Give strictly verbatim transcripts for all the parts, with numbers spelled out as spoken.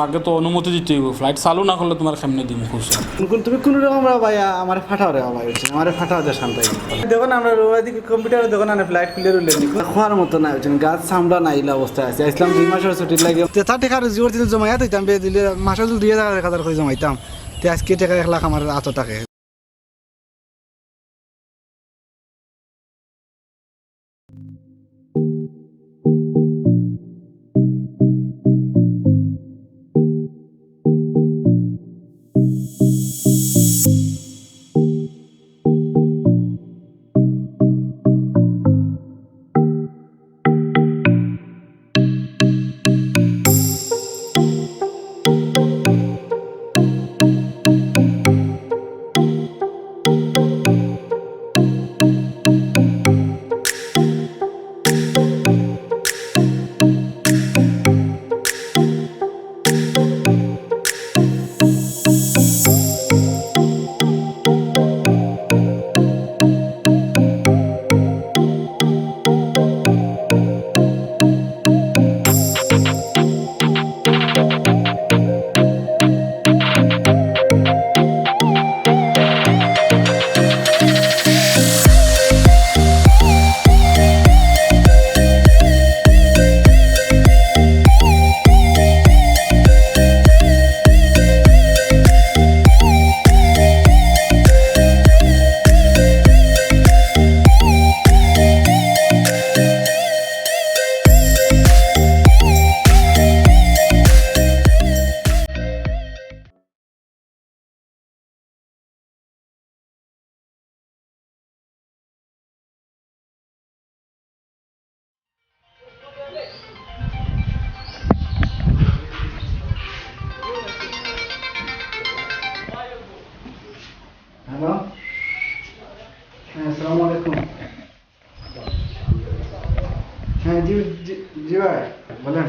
আগে তো অনুমতি দিতে অইবো, ফ্লাইট চালু না করলে তুমার কেমনে দিমু কও? কোন, তুমি কোন রকম রে ভাই, আমারে ফাটাও রে ভাই, আমারে ফাটাও দে শান্তাই। দেখো না, আমরা রোয়া দিকে কম্পিউটারে দেখো না, ফ্লাইট খুলে রইলে নি। খোয়ার মতো না, বুঝছেন, গাছ সামলা না, ইলা অবস্থা আছে। আইসলাম দুই মাসর ছুটির লাগি। তে তার টেকা রুজি করতে জমাইয়া থইতাম, বে দিলে মাসে যদি দুই হাজার, এক হাজার করি জমাইতাম। তে আজকে টেকা এক লাখ আমার আতো থাকে। হ্যালো। হ্যাঁ, আসসালামু আলাইকুম। হ্যাঁ, জি, জি, জি ভাই, বলেন।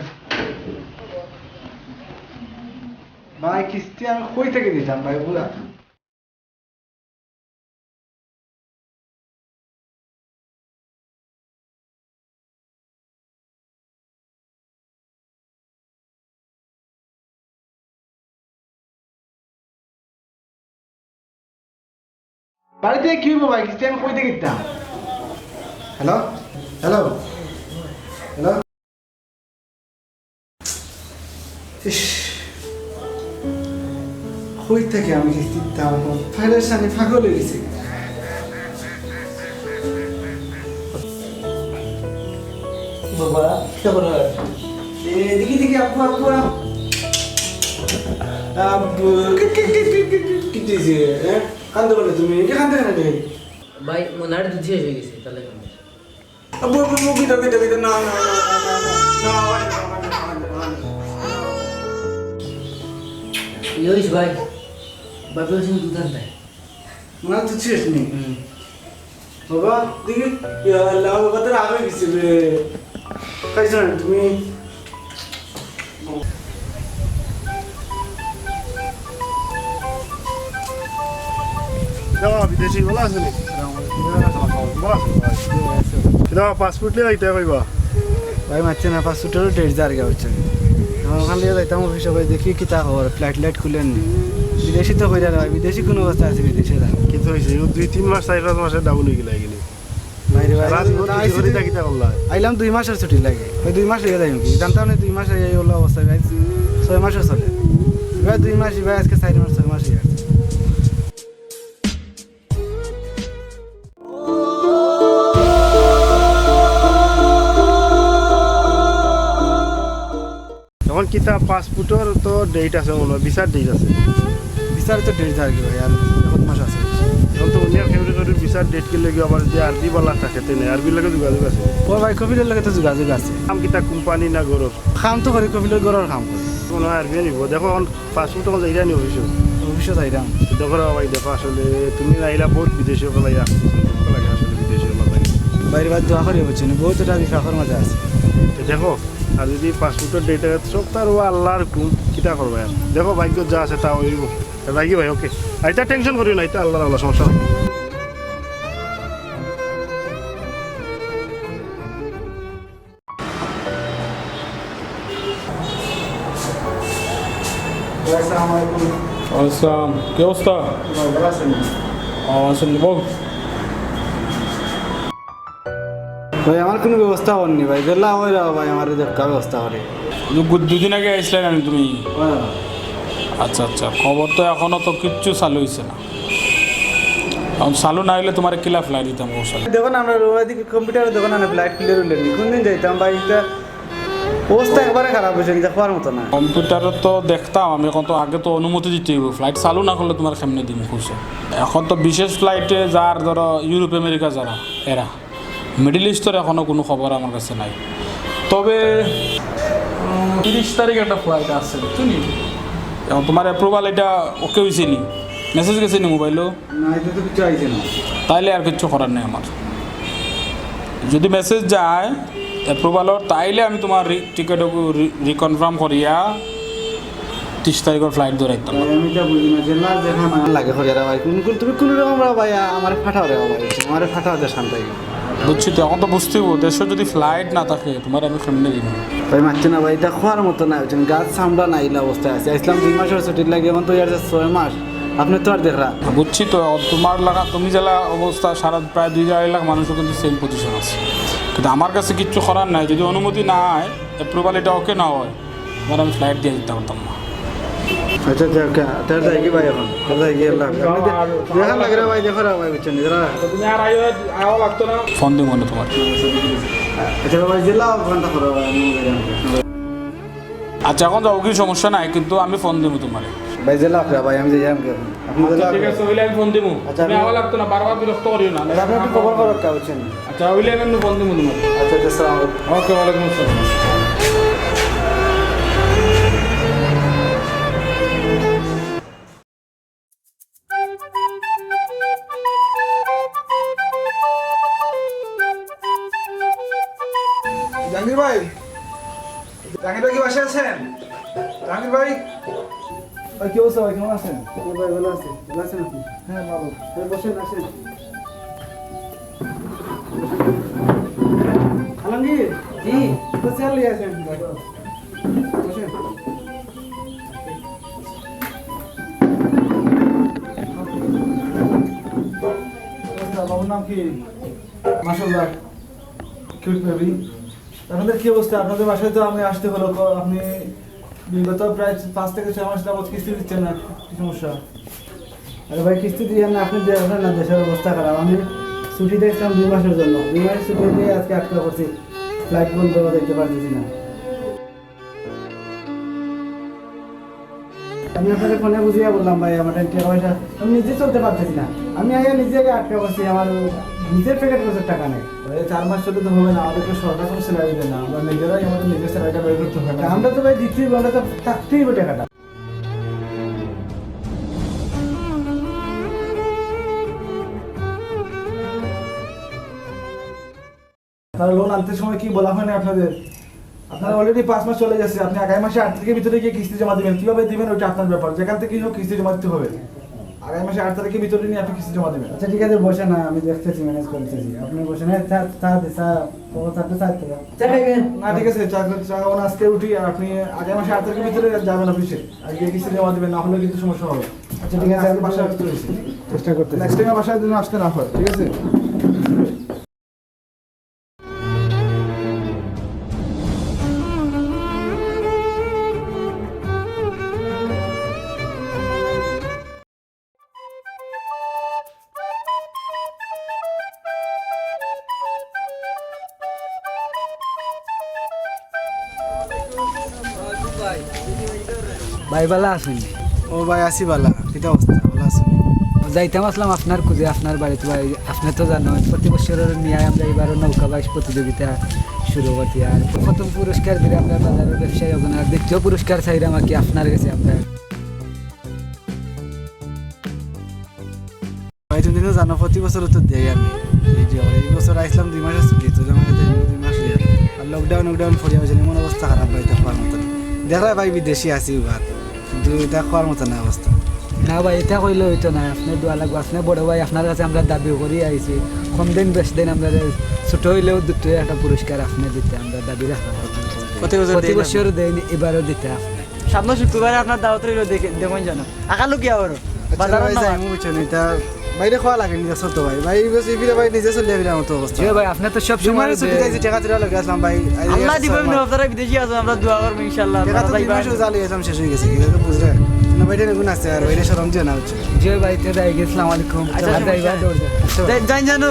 ভাই, কিস্তি আমি কই থাকি দিতাম ভাই, বুঝা? বাড়িতে কি অইবো ভাই? কিস্তি আমি কই থাকি দিতাম? হ্যালো? হ্যালো? হ্যালো? ইস, কই থাকি আমি কিস্তি দিতাম? ফাইলের সামনে পাগল অই গেছি। বাবা, কিতা করো? এ, দেখি, দেখি, আব্বু, আব্বু, আব্বু। আব্বু, কি, কি, কি, কি, কি, কি, কি দিছে, হ্যাঁ? কান্দো কেনে তুমি? এটা কান্দো কেনে তুমি? ভাই, মনে হয় দুধ শেষ হয়ে গেছে, তাহলে কেমন? আব্বু, আব্বু, আব্বু, কিতা, কিতা, কিতা, না, না। ইয়ে হইছে ভাই, ভাই বলছেন দুধ আনতে। মনে হয় দুধ শেষ নেই। হুম। বাবা, দেখি, ইয়া আল্লাহ, বাবা তো রাগ হয়ে গেছে রে। খাইছো না তুমি? দাদা, বিদেশি ভালা আছো নি? ভালা আছো ভাই? কিতা, পাসপোর্ট লইয়া আইতে কইবা? ভাই মাতছে না, পাসপোর্টেরও ডেট যার গা হচ্ছে। আমার ওখান দিয়ে যাইতাম অফিসে, ভাই দেখি কিতা খবর, ফ্লাইট লাইট খুলেন নি। বিদেশি তো কইরা রে ভাই, বিদেশি কোন অবস্থা আছে বিদেশে যা? কিতা হইছে? দুই তিন মাস, চার পাঁচ মাসে ডাবল হয়ে গেলে এগুলি। ভাই রে ভাই, সারা জীবন তা দুই আইছি করে দুই, থাকি তা করলা। আইলাম দুই মাসের ছুটি লাগে। ওই দুই মাস হয়ে যায় কি? জানতাম না দুই মাস হয়ে এই ওলা অবস্থা, ভাই। ছয় মাসও চলে। ভাই দুই মাস, ভাই আজকে চার মাস, ছয় মাস হয়ে গেছে। এখন কিতা পাসপোর্টর তো ডেট আছে মনে হয়, ভিসার ডেট আছে। ভিসার তো ডেট যার কি ভাই, আর কত মাস আছে? এখন তো উনিয়ার ফেব্রুয়ারির ভিসার ডেট কি লাগি আবার যদি আরবি বালা থাকে, তেনে আরবির লগে যোগাযোগ আছে। ও ভাই, কফিলের লগে তো যোগাযোগ আছে। কাম কিতা কোম্পানি না ঘরর? কাম তো করি, কফিলের ঘরর কাম করি। মনে হয় আরবি নিব। দেখো, এখন পাসপোর্ট তখন যাইরা নি অফিসে? অফিসে যাইরাম। তো দেখো রে ভাই, দেখো আসলে তুমি না আইলা বহুত বিদেশি অকল আইয়া আসতেছে, দুঃখ লাগে আসলে বিদেশি অকল লাগে। বাইরে বাদ দোয়া করি বুঝছো নি, বহুত এটা বিফাকর মাঝে আছে। তো দেখো, আর যদি পাসপোর্টের ডেট সব তো আর ও আল্লাহর হুকুম, কিতা করবে আর? দেখো ভাগ্য যা আছে তা হইব। রাখি ভাই, ওকে। আর এটা টেনশন করিও না, এটা আল্লাহর আল্লাহ, সমস্যা নাই। আসসালামু আলাইকুম। ওয়ালাইকুম আসসালাম। কি অবস্থা? ভাই, ভালো আছেন? ও, আছেন, বল। ভাই, আমার কুনু ব্যবস্থা করনি ভাই, যেলা অয় রে ভাই, আমার একটা ব্যবস্থা করে। দু-, দুদিন আগে আইছলায় না তুমি? হ্যাঁ। আচ্ছা, আচ্ছা, খবর তো এখনো তো কিচ্ছু চালু অইছে না। এখন চালু না অইলে তুমারে কিলা flight দিতাম, কও চালু? দেখো না, আমরা ওইদিকে কম্পিউটারে দেখো না, flight clear অইলে নি। কুনদিন যাইতাম ভাই, এটা অবস্থা একবারে খারাপ অইছে, নিজে খোয়ার মতো না। কম্পিউটারে তো দেখতাম আমি, এখন তো আগে তো অনুমতি দিতে অইবো। Flight চালু না করলে তুমারে কেমনে দিমু, কও চালু? এখন তো বিশেষ flight-এ যার, ধরো, ইউরোপ, আমেরিকা যারা, এরা। Middle East-র এখনো কুনু খবর আমার কাছে নাই। তবে, উম, তিরিশ তারিখ একটা flight আছে, বুঝছো নি? এখন তুমার approval এটা OK অইছে নি? Message গেছে নি মোবাইলো? না, এটা তো কিচ্ছু আইছে না। তাইলে আর কিচ্ছু করার নাই আমার। যদি message যায় approval-র, তাইলে আমি তুমার রি-, টিকিট রি-, reconfirm করিয়া তিরিশ তারিখর flight ধরাইতাম। ভাই, আমি এটা বুঝি না, যেলা যেখান লাগে করিয়া রে ভাই, কুন, কুন, তুমি কুনু রকম রে ভাই, আমারে ফাটাও রে ভাই, আমারে ফাটাও দে শান্তাই। বুঝছি তো, এখন তো বুঝতে অইবো, দেশো যদি flight না থাকে, তুমারে আমি কেমনে দিমু? ভাই, মাতছি না ভাই, এটা খোয়ার মতো না, বুঝছেন? গাছ চামড়া না, ইলা অবস্থায় আছে। আইছলাম দুই মাসর ছুটির লাগি, এখন তো অইয়ার ছয় মাস, আপনে তো আর দেখরা। বুঝছি তো, তুমার লাগা, তুমি যেলা অবস্থা, সারা প্রায় দুই আড়াই লাখ মানুষও কিন্তু same position আছে। কিন্তু আমার কাছে কিচ্ছু করার নাই, যদি অনুমতি না অয়, approval এটা OK না অয়, তুমারে আমি flight দিয়া দিতাম পারতাম না। আচ্ছা, আচ্ছা, OK। তাইলে যাই কি ভাই এখন? তাইলে যাই কি, আল্লাহ হাফেজ। আপনে দে-, দেখার লাগি রে ভাই, দেখো রে ভাই, বুঝছেন নি? যারা তো তুমি আর আইও, আওয়া লাগতো না। ফোন দিমু না তুমার। আচ্ছা ভাই, যেলা অয় ওখানটা করো ভাই, আমি যাই। আচ্ছা, এখন যাও, কুনু সমস্যা নাই, কিন্তু আমি ফোন দিমু তুমারে। ভাই, যেলা অয় ভাই, আমি যাই, আমি যাই। আপনে আচ্ছা, যেলা ঠিক অয়। আছে, অইলে আমি ফোন দিমু। আচ্ছা, তুমি আপনে আওয়া লাগতো না, বারবার বিরক্ত করিও না। আচ্ছা, আপনে একটু খবর করো, কা বুঝছেন? আচ্ছা, অইলে আমি ফোন দিমু তুমারে। আচ্ছা, আচ্ছা, আসসালামু আলাইকুম। OK, ওয়ালাইকুম আসসালাম। জাহাঙ্গীর ভাই, জাহাঙ্গীর ভাই কি বাসায় আছেন? জাহাঙ্গীর ভাই। ভাই, কি অবস্থা ভাই, কেমন আছেন? হ্যাঁ ভাই, ভালো আছি। ভালো আছেন আপনি? হ্যাঁ, ভালো। ভাই, বসেন, আসেন। আলমগীর। জি। তো চেয়ার লইয়া আসেন। বসেন। বাবুর নাম কি? মাশাআল্লাহ, কিউট বেবি। আপনাদের কি অবস্থা? আপনাদের বাসায় তো আমি আসতে হলো, ক-, আপনি বিগত প্রায় পাঁচ থেকে ছয় মাস যাবত কিস্তি দিচ্ছেন না, কি সমস্যা? আরে ভাই, কিস্তি দিয়েন না, আপনি দেখেন না, দেশের অবস্থা খারাপ। আমি ছুটি দেখছিলাম দুই মাসের জন্য, দুই মাসের ছুটি দিয়ে আজকে আটকা পড়ছি, ফ্লাইট বন্ধ, দেখতে পারতেছি না। আমি আপনারে ফোনে বুঝিয়া বললাম ভাই, আমার টাকা পয়সা, আমি নিজে চলতে পারতেছি না। আমি আইয়া নিজে আগে আটকা পড়ছি, আমার নিজের পকেট খরচের টাকা নেই। ভাই, চার মাস চললে তো হবে না, আমাদের তো সরকার কোনো স্যালারি দেয় না, আমরা নিজেরাই আমাদের নিজের স্যালারিটা বের করতে হবে। আমরা তো ভাই দিতেই হবে, আমরা তো থাকতেই হবে টাকাটা। আপনারা লোন আনতে সময় কি বলা হয়নি আপনাদের? আপনারা অলরেডি পাঁচ মাস চলে গেছে, আপনি আগামী মাসে আট তারিখের ভিতরে গিয়ে কিস্তি জমা দিবেন। কিভাবে দিবেন ওইটা আপনার ব্যাপার, যেখান থেকেই হোক কিস্তি জমা দিতে হবে। আগামী মাসে আট তারিখের ভিতরে নিয়ে আপনি কিস্তি জমা দিবেন। আচ্ছা, ঠিক আছে, বসেন না, আমি দেখতেছি, ম্যানেজ করতেছি। আপনি বসেন, এই চা, চা দে, চা, ও চা, চা, চা। চা খাইবেন? না, ঠিক আছে, চা, চা খাবো না, আজকে উঠি, আর আপনি আগামী মাসে আট তারিখের ভিতরে যাবেন অফিসে, আর গিয়ে কিস্তি জমা দিবেন, না হলে কিন্তু সমস্যা হবে। আচ্ছা, ঠিক আছে, আজকে আমি বাসায় আসতে হয়েছি। চেষ্টা করতেছি। নেক্সট টাইম বাসায় যেন আসতে না হয়, ঠিক আছে? ভাই, ভালা আছইন? ও ভাই, আছি ভালা। কিতা অবস্থা? ভালা আছইন? যাইতাম আছলাম আপনার খুঁজে, আপনার বাড়িত ভাই। আপনে তো জানইন, প্রতি বছরর নিয়ায় আমরা এবারও নৌকা বাইচ প্রতিযোগিতা শুরু করছি। আর প্রথম পুরস্কার দিলে আমরা বাজারর ব্যবসায়ী অকলরে, আর দ্বিতীয় পুরস্কার চাইরাম আর কি আপনার গেছে আমরা। ভাই, তুমি তো জানো, প্রতি বছর তো দেই আমি। এই যে, এই বছর আইছলাম দুই মাসের ছুটি, তো আমার সাথে দুই মাস হয়ে গেল। আর লকডাউন, লকডাউন পড়িয়া অইছে, এমন অবস্থা খারাপ ভাই, তা খোয়ার মতো না। দেখরায় ভাই, বিদেশি আছি উবার, কিন্তু ইতা খোয়ার মতো না অবস্থা। না ভাই, ইতা কইলে অইতো না, আপনে দোয়া লাগবো, আপনে বড় ভাই, আপনার কাছে আমরা দাবিও করি আইছি, কম দেইন বেশ দেইন, আমরা ছোট অইলেও দুটোই একটা পুরস্কার আপনে দিতা, আমরা দাবি রাখলাম। প্রতি বছর প্রতি দেই না। বছর দেইন, এবারও দিতা আপনে। সামনে শুক্রবারে আপনার দাওয়াত রইল, দেখে দেখুন জানো। আকালো কি আবার? আচ্ছা বাজারর ভাই, না যাই, আমি বুঝছি না, এটা বাইরে খাওয়া লাগে, নিজে চলতো ভাই। ভাই, এই বছর ফিরে ভাই নিজে চলিয়া ফিরার মতো অবস্থা। জি ভাই, আপনি তো সব সময় দুই মাসে ছুটি চাইছি, টাকা চুরা লগে আসলাম ভাই। আল্লাহ দিবেন, আপনারা বিদেশি আছেন, আমরা দোয়া করবো ইনশাআল্লাহ। টাকা তো দুই মাসে জালি আসলাম, শেষ হয়ে গেছে, কি কথা বুঝলে? না ভাই, এটা গুণ আছে, আর ভাই, এটা শরম দিয়ে না হচ্ছে। জি ভাই, তে যাই, আসসালামু আলাইকুম। আচ্ছা, আর যাই ভাই, সমস্যা নাই। দৌড় দে। আচ্ছা। যাই, যাই জানো।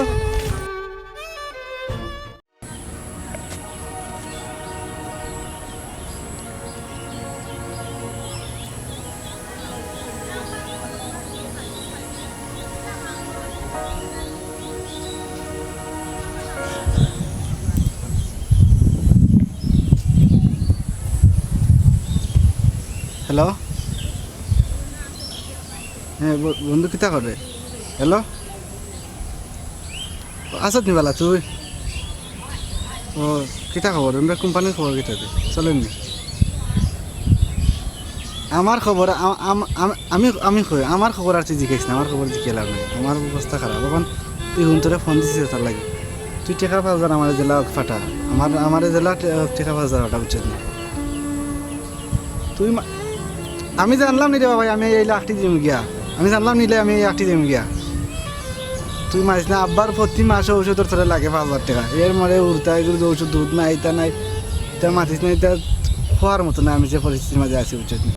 হ্যালো। হ্যাঁ, ব-, বন্ধু, কিতা করে? হ্যালো? আছত নি বালা তুই? ও, কিতা খবর? আমরা কোম্পানির খবর কিতা দে? চলেন নি? আমার খবর, আ-, আম-, আম-, আমি, আমি কই, আমার খবর আর তুই জিজ্ঞেস না, আমার খবর জিজ্ঞেস লাভ নাই। আমার অবস্থা খারাপ। এখন তুই হুন তোরে ফোন দিছিস তার লাগি। তুই টেকা পাঁচ হাজার আমার জেলা ফাটা। আমার, আমার জেলা টে-, টেকা পাঁচ হাজার ফাটা, বুঝছিস না? তুই মা-, আমি জানলাম নি রে বাবা, আমি এই লাখটি দিম গিয়া। আমি জানলাম নিলে আমি এই লাখটি দিম গিয়া। তুই মারিস না, আব্বার প্রতি মাসে ঔষধর তোরে লাগে পাঁচ হাজার টেকা। এর মারে উড়তা এগুলো যে ঔষধ দুধ নাই, ইতা নাই, ইতা মাতিস না, ইতা খোয়ার মতো না। আমি যে পরিস্থিতির মাঝে আছি, বুঝছিস না?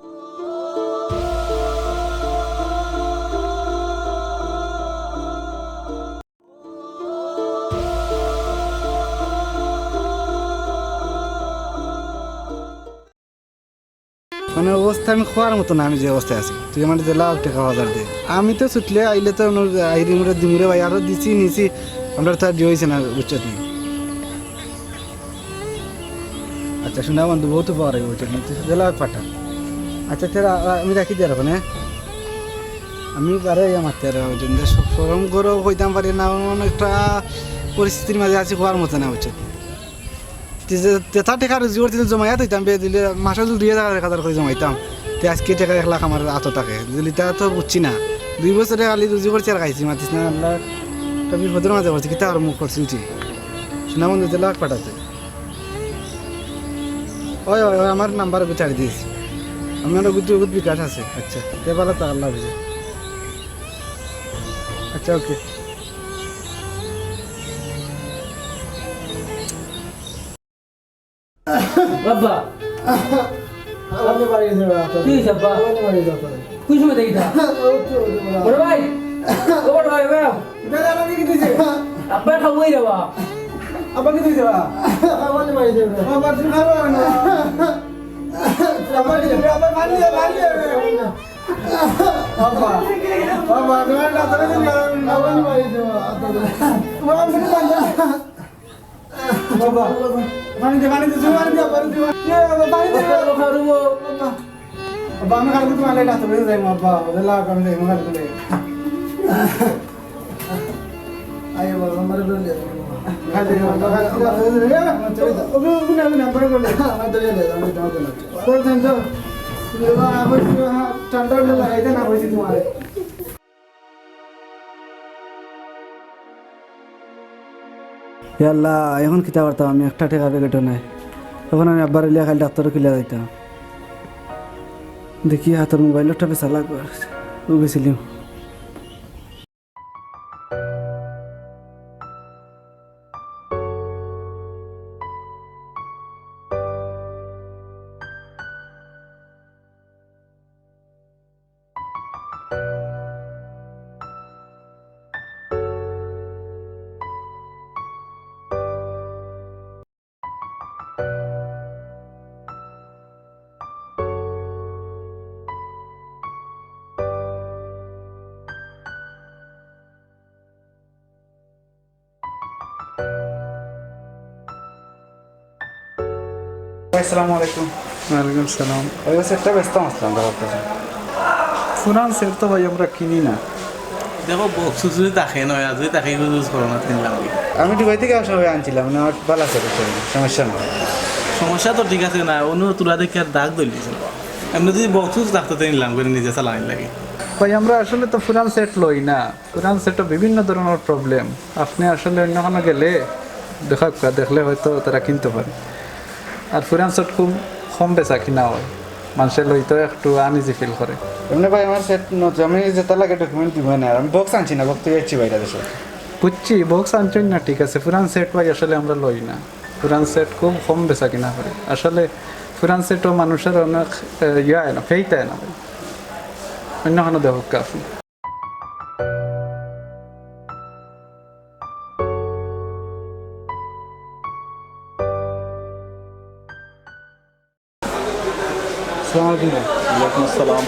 মানে অবস্থা আমি খোয়ার মতো না, আমি যে অবস্থায় আছি। তুই আমার দিলা টেকা হাজার দে। আমি তো ছুটলে আইলে তো অন্য আইরি মুরে দিমুরে ভাই, আরো দিছি নিছি, আমরা তো আর দিয়ে হইছে না, বুঝছত নি? আচ্ছা, শোনা বন্ধু, বহুত উপকার হইব, বুঝছত নি? তুই দিলা পাঠা। আচ্ছা, তোরা, আ, আমি রাখি দিয়ে রাখো, হ্যাঁ? আমি পারে ইয়া মারতে আর বুঝছত নি? সব শরম করো, কইতাম পারি না, এমন একটা পরিস্থিতির মাঝে আছি, খোয়ার মতো না, বুঝছত নি? তে যে, যেতা টেকা রুজি করছি, জমাইয়া থইতাম, বে দিলে মাসে যদি দুই হাজার, এক হাজার করে জমাইতাম, তে আজকে টেকা এক লাখ আমার আতো থাকে। দিলে তা তো বুঝছি না। দুই বছরে খালি রুজি করছি আর খাইছি, মাতিস না, আল্লাহ, একটা বিপদের মাঝে পড়ছি, কিতা আর মুখ করছি উঠি। শোনা বন্ধু, তে লাখ পাঠাতে। ওই, ওই, ওই, আমার নাম্বার বিচারি দিস। আমার গুটি গুট বিকাশ আছে। আচ্ছা, তে ভালো তো, আল্লাহ হাফিজ। আচ্ছা, ওকে। বাবা। আমার বাড়ি গেছে বাবা। কি হইছে আব্বা? আমার বাড়ি গেছে বাবা। কোন সময় দেখি তা? ও তো, ও তো বাবা। বড় ভাই। ও বড় ভাই, ভাই। দাদা, আমাকে কি দিছে? আব্বা খাওয়াই রে বাবা। আব্বা কি দিছে বাবা? আমার বাড়ি গেছে বাবা। আব্বা, তুমি খাবো না। আব্বা কি দিছে? আব্বা, পানি দে, পানি দে। আব্বা, আব্বা, তোমার না, তুমি তো জানো না। আমার বাড়ি গেছে বাবা। বাবা, আমি পানি দে। বাবা, পানি দে, পানি দে, জোরে পানি দে, পানি দে, পানি দে, বাবা, পানি দে। বাবা, বাবা, আমি কালকে তোমার লাগে ডাক্তার কাছে যাইবো, বাবা, ওদের লাগ আমি যাইবো কালকে। আয় বাবা, আমার বলে দে। কালকে, কালকে, কালকে, ওকে, ওকে, আমি নাম্বার বলে দে। আমার তো বলে দে, আমি তো বলে দে। বল দেন তো। বাবা, আমি তো ঠান্ডা ঠান্ডা লাগাইতে না বলছি তোমারে। ইয়া আল্লাহ, এখন কিতা করতাম আমি? একটা টেকা পকেটো নাই। এখন আমি আব্বারে লইয়া কাইল ডাক্তারো কিলা যাইতাম। দেখি হাতর মোবাইলটা বেচা লাগবো। ও গেছিলাম। আসসালামু আলাইকুম। ওয়ালাইকুম সালাম। ওই হচ্ছে একটা ব্যস্ত আসলাম, ধরো আপনার। পুরান সেট তো ভাই আমরা কিনি না। দেখো, বক্স যদি থাকে নয়, আর যদি থাকে, ইউজ করো না, তিন লাখ। আমি দুবাই থেকে আসার সময় আনছিলাম, মানে, আমার ভালো আছে, বুঝছেন? সমস্যা নয়। সমস্যা তো ঠিক আছে না, অন্য তুলা দেখে আর দাগ ধরলিছে। এমনি যদি বক্স থাকতো, তিন লাখ করে নিজে চালানি লাগে। ভাই, আমরা আসলে তো পুরান সেট লই না। পুরান সেটও বিভিন্ন ধরনের প্রবলেম। আপনি আসলে অন্য কোনো গেলে দেখা, দেখলে হয়তো তারা কিনতে পারে। আর পুরান সেট খুব কম বেচা কিনা হয়। মানষে লইতেও একটু আনইজি ফিল করে। এমনে ভাই, আমার সেট নতুন, আমি যেটা লাগে ডকুমেন্ট দিবো না, আর আমি বক্স আনছি না, বক্স তো যাচ্ছি বাইরে দেশে। বুঝছি, বক্স আনছইন না, ঠিক আছে, পুরান সেট ভাই আসলে আমরা লই না। পুরান সেট খুব কম বেচা কিনা করে। আসলে পুরান সেটও মানুষের অনেক, এ, ইয়ে হয় না, ফেইতে হয় না ভাই। অন্য কোনো দেখুক আপনি। আসসালামু আলাইকুম ভাই। ওয়ালাইকুম আসসালাম।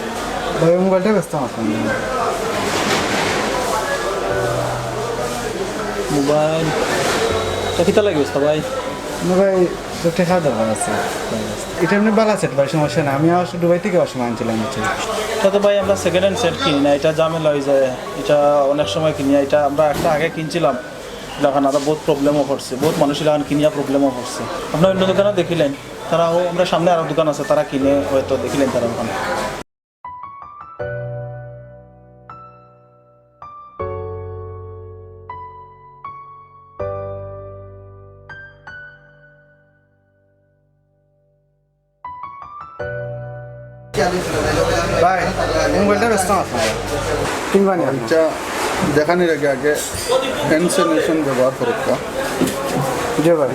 ভাই, ওই মোবাইলটা বেচতাম আপনার। মোবাইল? তা কিতা লাগি বেচতা ভাই? না ভাই, তো টেকা দরকার আছে। এটা এমনি ভালা সেট ভাই, সমস্যা না। আমি অবশ্য দুবাই থেকে অবশ্য আনছিলাম হচ্ছে। তা তো ভাই, আমরা সেকেন্ড হ্যান্ড সেট কিনি না, এটা ঝামেলা হয়ে যায়। এটা অনেক সময় কিনি, এটা আমরা একটা আগে কিনছিলাম, এখন আরো বহুত প্রবলেমও করছে, বহুত মানুষ এখন কিনিয়া প্রবলেমও করছে। আপনার অন্য দোকানে দেখিলেন, তারা ও, আমরা সামনে আরো দোকান আছে, তারা কিনে হয়তো দেখিলেন তারা ওখানে। ভাই, এই মোবাইলটা বেচতাম আপনার। কিনবা নি আপনি? আচ্ছা, দেখানির আগে আগে হ্যান্ড স্যানিটাইজেশন ব্যবহার করুক। জি ভাই।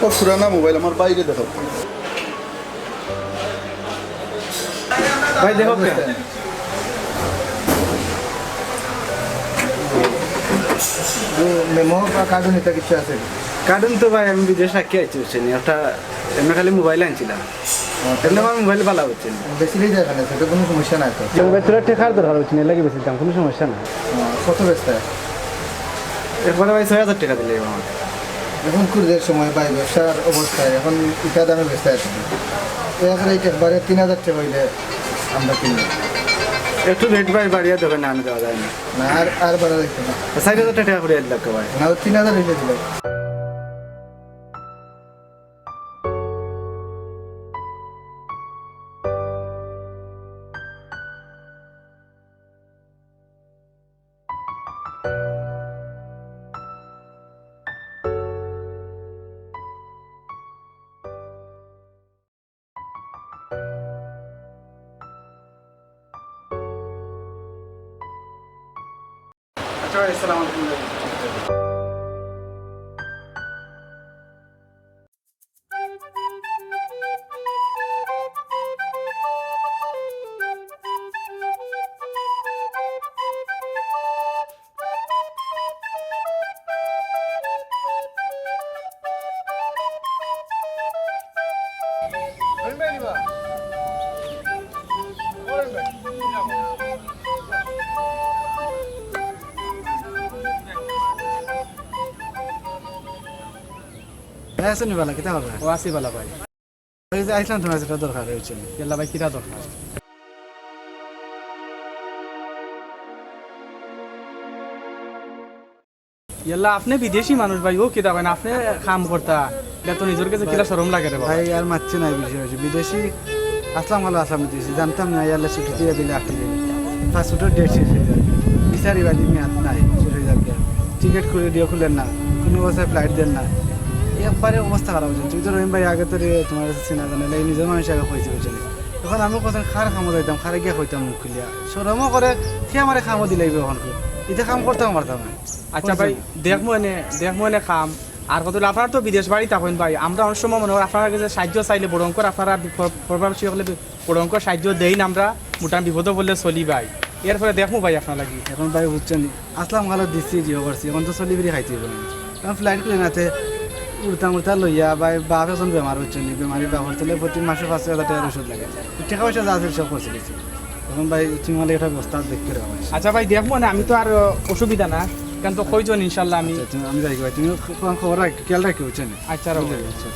ও পুরানা মোবাইল, আমার বাইরে দেখো। ভাই, দেখো কে? মেমো বা কার্টুন এটা কিছু আছে? কার্টুন তো ভাই আমি বিদেশ রাখি আইছি, বুঝছেন? একটা এমনি খালি মোবাইল আনছিলাম। এমনি আমার মোবাইল ভালা, বুঝছেন? বেশি নিয়ে যায় এখানে, সেটা কোনো সমস্যা নাই তো। যে মোবাইল তোরা টেকার দরকার, বুঝছেন? এর লাগি বেশি দাম, কোনো সমস্যা নাই। কত বেচতে? একবারে ভাই ছয় হাজার টেকা দিলে আমার। এখন খুঁজের সময় ভাই, ব্যবসার অবস্থায় এখন ইটা দামে বেচতে আছে। এক রেট একবারে তিন হাজার টেকা হইলে আমরা কিনি। একটু রেট ভাই বাড়িয়ে দেবেন, না আমি দেওয়া যায় না। না, আর, আর বাড়া দেখতে না। চার হাজার টেকা করে এক লাখ ভাই। না, তিন হাজার হইলে দিলে। আচ্ছা ভাই, আসসালামু আলাইকুম। ভাই, আছেন নি ভালা? কিতা খবর? ও, আছি ভালা ভাই। এই যে আইছলাম, তুমার একটা দরকার অইছে। ইয়াল্লা ভাই, কিতা দরকার? ইয়াল্লা, আপনে বিদেশি মানুষ ভাই, ও কিতা কইন, আপনে কাম করতা, ইটা তো নিজর গেছে কিলা শরম লাগে রে বাবা। ভাই, আর মাতছি না এই বিষয়ে। বিদেশি আছলাম, ভালা আছলাম বিদেশি, জানতাম না ইয়াল্লা ছুটি দিয়া দিলে আটকে যাইবো। পাসপোর্টর ডেট শেষ অই যায়, ভিসার ইবাদি মেয়াদ নাই, শেষ অই যাইবো। টিকিট খুলে দিও, খুলের না, কুনু অবস্থায় ফ্লাইট দের না, একবারে অবস্থা খারাপ অইছে। তুমি তো রহিম ভাই আগে তো রে, তুমার গেছে চিনা জানা, এই নিজর মানুষ আগে কইছি, বুঝছো নি? অখন আমি কইতাম কার কামো যাইতাম, কারে গিয়া কইতাম মুখ খুলিয়া, শরমও করে, কে আমারে কামো দিলাইবো অখন? ইতা কাম করতাম পারতাম না। আচ্ছা ভাই, দেখমু এনে, দেখমু এনে কাম। আর কত অইলো, আপনারা তো বিদেশ বাড়ি থাকইন ভাই, আমরা অনেক সময় মনে করি আপনারার গেছে সাহায্য চাইলে বড় অঙ্কর আপনারা বি-, প্র-, প্রবাসী অকলে বি-, বড় অঙ্কর সাহায্য দেইন আমরা, মোটামুটি বিপদো পড়লে চলি ভাই। এরপরে দেখমু ভাই আপনার লাগি। অখন ভাই বুঝছো নি, আছলাম ভালা দিছি, জিও করছি, অখন তো চলি ফিরি খাইতে অইবো। অখন ফ্লাইট খুলে না তে উড়তা মুড়তা লইয়া ভাই, বাপ একজন বেমার, বুঝছো নি, বেমারি বাপর ছেলে প্রতি মাসে পাঁচ ছয় হাজার টেকার ওষুধ লাগে। টেকা পয়সা যা আছিল সব খরচ অই গেছে। অখন ভাই, তুমি আমার একটা ব্যবস্থা দেখতে রাখো ভাই। আচ্ছা ভাই, দেখমু নে, আমি তো আর অসুবিধা না, কেন তো কইজন ইনশাল্লাহ আমি। আচ্ছা, তুমি, আমি যাই ভাই, তুমি খবর রাখ, খেয়াল রাখিও, বুঝছো নি? আচ্ছা, রাখো। বুঝলে, আচ্ছা।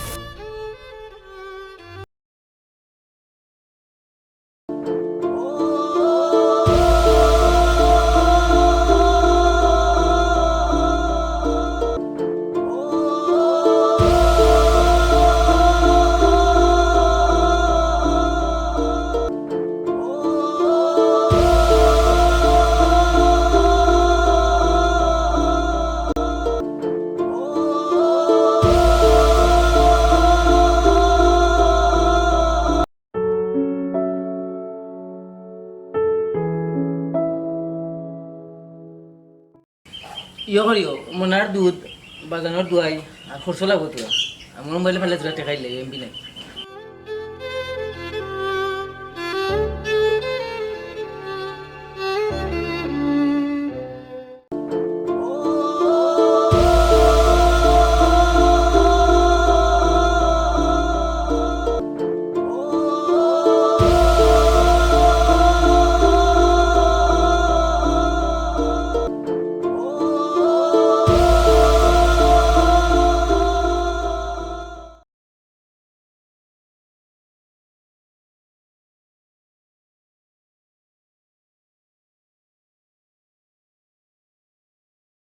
ইয়ে করিও, মনার দুধ, বাজানোর দুয়াই, আর খরচ লাগবো তোরা। আমার মোবাইলে ফালে তোরা টেকাইলে, এমবি নাই।